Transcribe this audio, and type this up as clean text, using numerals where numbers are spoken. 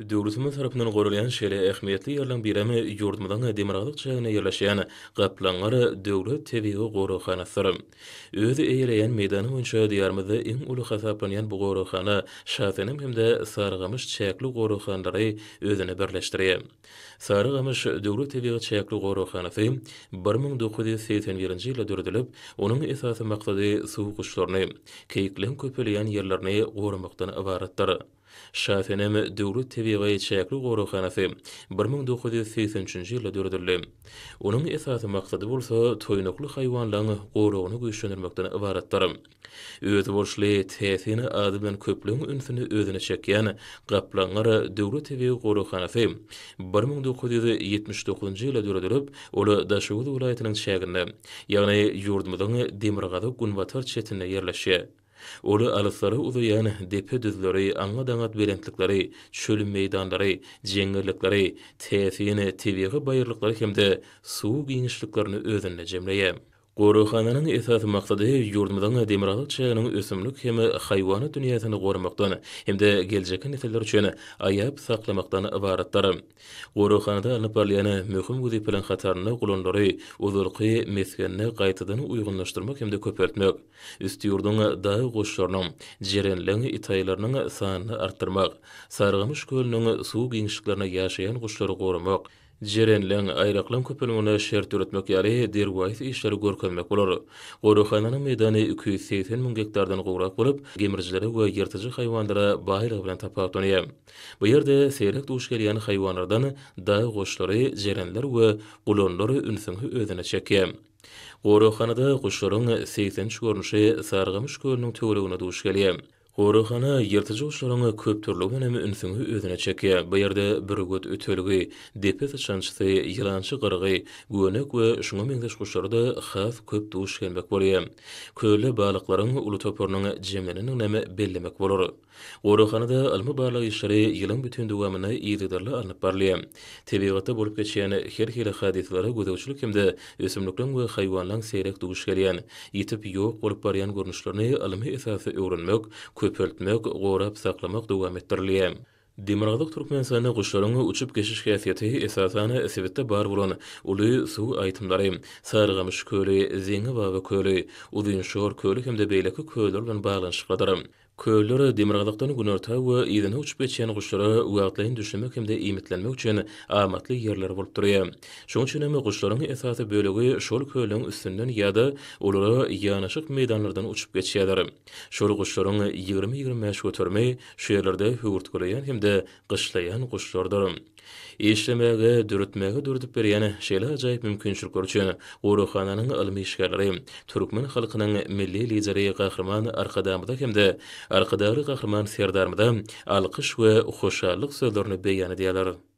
Döwletimiz tarapyndan goralýan şeýle ähmiýetli ýerleriň birem ýurdumyzyň demirgazyk çäginde ýerleşýän Gaplaňgyr döwlet tebigy goraghanasydyr. Öz eýeleýän meýdany boýunça Diýarymyzda iň uly hasaplanýan bu goraghana Şasenem hem-de Sarygamyş çäkli goraghanalary özüne birleşdirýär. Sarygamyş döwlet tebigy çäkli goraghanasy 1981-nji ýylda döredilip, onuň esasy maksady suw guşlaryny, keýikleň köpelýän ýerlerini goramakdan ybaratdyr. Şasenem döwlet tebigy çäkli goraghanasy 1983-nji ýylda döredildi. Onuň esasy maksady bolsa toýnakly haýwanlaryň goragyny güýçlendirmekden ybaratdyr. Özboluşly täsin ady bilen köplügiň ünsüni özüne çekýän Gaplaňgyr döwlet tebigy goraghanasy 1979-njy ýylda döredilip, ol Daşoguz welaýatynyň çäginde, ýagny ýurdumyzyň demirgazyk-günbatar çetinde ýerleşýär. Ol alyslara uzaýan depe-düzleri, aňňat-aňňat belentlikleri, çöl meýdanlary, jeňňellikleri, täsin tebigy baýyrlyklary hem-de suw giňişliklerini özünde jemleýär. Goraghananyň esasy maksady ýurdumyzyň demirgazyk çäginiň ösümlik hem haýwanat dünýäsini goramakdan hem-de geljekki nesiller üçin aýap saklamakdan ybaratdyr. Goraghanada alnyp barylýan möhüm wezipeleriň hatarynda gulanlary ozalky mesgenine gaýtadan uýgunlaşdyrmak hem-de köpeltmek, Üstýurduň dag goşlarynyň, jerenleň itaýlarynyň sanyny artdyrmak, Sarygamyş kölüniň suw giňişliklerinde ýaşaýan guşlary goramak, jerenleň, aýraklaň köpelmegine şert döretmek ýaly derwaýys işleri görkezmek bolar. Goraghananyň meýdany 280 müň gektardan gowrak bolup, gemrijilere we ýyrtyjy haýwanlara baýlygy bilen tapawutlanýar. Bu ýerde seýrek duş gelýän haýwanlardan dag goşlary, jerenler we gulanlar ünsüňi özüne çekýär. Goraghanada guşlaryň 83 görnüşi Sarygamyş kölüniň töwereginde duş gelýär. Goraghana ýyrtyjy guşlaryň köpdürlügi bilen hem ünsüňi özüne çekýär. Bu ýerde bürgüt, ötelgi, depe syçançysy, ýylançy gyrgy, gönek we şuňa meňzeş guşlara-da has köp duş gelmek bolýar. Kölde balyklaryň uly toparynyň jemlenendigini hem bellemek bolar. Goraghanada ylmy-barlag işleri ýylyň bütin dowamynda yzygiderli alnyp barylýar. Tebigatda bolup geçýän her hili hadysalara gözegçilik hem-de ösümlikleriň we haýwanlaryň seýrek duş gelýän, ýitip ýok bolup barýan görnüşlerini ylmy esasda öwrenmek, köpeltmek, gorap saklamak dowam etdirilýär. Demirgazyk Türkmenistanda guşlaryň uçup geçiş häsiýeti, esasan, sebitde bar bolan uly suw aýtymlary, Sarygamyş köli, Zeňňi baba köli, Uzynşor köli hem-de beýleki köller bilen baglanyşyklydyr. Köller demirgazykdan günorta we yzyna uçup geçýän guşlara wagtlaýyn düşlemek hem-de iýmitlenmek üçin amatly ýerler bolup durýar. Şonuň üçin hem guşlaryň esasy bölegi şol kölleriň üstünden ýa-da olara ýanaşyk meýdanlardan uçup geçýärler. Şol guşlaryň 20-25 göterimi şu ýerlerde höwürtgeleýän hem-de gyşlaýan guşlardyr. Işlemäge, döretmäge döredip berýän şeýle ajaýyp mümkinçilikler üçin goraghananyň ylmy işgärleri türkmen halkynyň Milli Lideri Gahryman Arkadagymyza hem-de Arkadagly Gahryman Serdarymyza alkyş we hoşallyk sözlerini beýan edýärler.